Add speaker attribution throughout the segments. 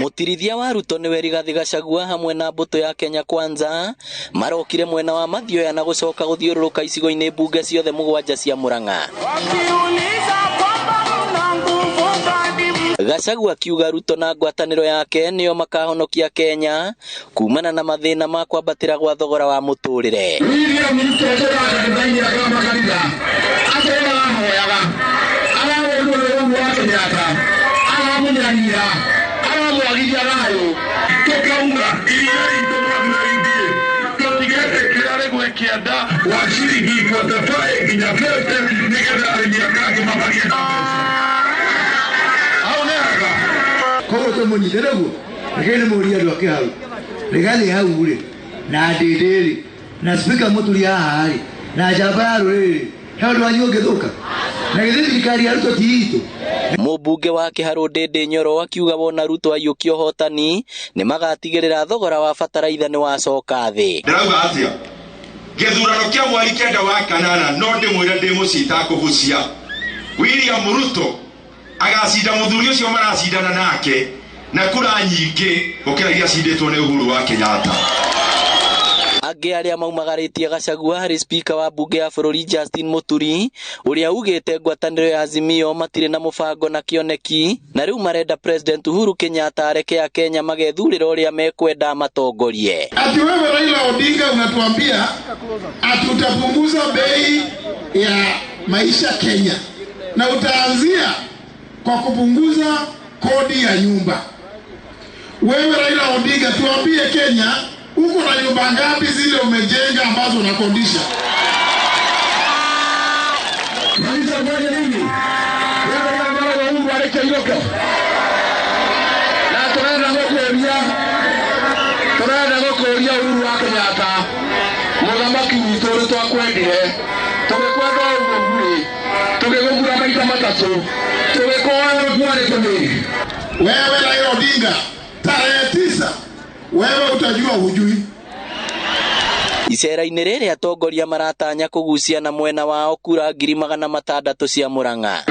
Speaker 1: Mũtirithia wa Ruto nĩwe Rigathi Gachagua hamwe na mbũtũ ya Kenya Kwanza marokire mwena wa Mathioya na gũcoka gũthiũrũrũka icigo-inĩ mbunge ciothe 7 cia Murang'a. Gachagua akiuga Ruto na ngwatanĩro yake nĩo makahonokia Kenya kumana na mathĩna ma kwambatĩra gwa thogora wa mũtũrĩre.
Speaker 2: William Ruto tũraga kanitha-inĩ aka makanitha atũra ahoyaga arahũrwo nĩ Uhuru wa Kenyatta aramũnyarira aramwagithia thayũ
Speaker 3: tũkauga iria ritũ mwathira ithiĩ tũtigetĩkĩra rĩgwe kĩanda wa ciringi 45 nginya 50 nĩgetha arĩmi a kangĩ mabagĩe na mbeca. Hau nĩ haga.
Speaker 4: Koguo tũmũnyite nĩguo rekei nĩmũrie andũ a Kĩharu Rigathi hau rĩ na Ndĩndĩ rĩ na Spika Mũturi haha rĩ na njamba ya rũrĩrĩ rĩ he ũndũ wanyu ũngĩthũka na githĩ thirikari ya Ruto ti itũ.
Speaker 1: Mũmbunge wa Kĩharũ Ndĩndĩ Nyoro akiuga wona Ruto aiyũkia ũhotani nĩmagatigĩrĩra thogora wa bataraitha nĩwacoka thĩ.
Speaker 3: Ndĩrauga atĩa? Gĩthurano kĩa mweri 9 wa kanana no ndĩmwĩre ndĩ mũciĩ itakũbucia. William Ruto agacinda mũthuri ũcio maracindana nake na kura nyingĩ gũkĩra iria cindĩtwo nĩ Uhuru wa Kenyatta.
Speaker 1: Angĩ arĩa maumagarĩtie Gachagua harĩ spika wa mbunge ya bũrũri Justin Muturi ũrĩa ugĩte ngwatanĩro ya Azimio matirĩ na mũbango na kĩoneki na rĩu marenda President Uhuru Kenyatta areke Akenya magethurĩra ũrĩa mekwenda matongorie.
Speaker 2: Ati wewe Raila Odinga unatuambia ati utapunguza bei ya maisha Kenya na utaanzia kwa kupunguza kodi ya nyumba. Wewe Raila Odinga tuambie Kenya uko na nyumba ngapi zile umejenga ambazo unakodisha?
Speaker 5: Maliza ngoja nini? Wewe na mara wa Uhuru areke iroka. Na turenda gukuria. Turenda gukuria Uhuru wa Kenyatta. Muthamaki witũ ũrĩa twakwendire. Tũgĩkwenda ũguo bure. Tũgĩgũthura maita matatũ. Tũgĩkũhoya ũtware tũmĩrĩ.
Speaker 2: Wewe Raila Odinga tarehe 9 wewe utajua hujui.
Speaker 1: Icera-inĩ rĩrĩ atongoria maratanya kũgucia na mwena wao kura 600,000 cia Murang'a.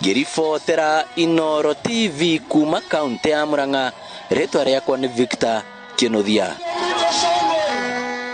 Speaker 1: Ngĩribotera Inooro TV kuma kaunti ya Murang'a, rĩtwa rĩakwa nĩ Victor Kinuthia.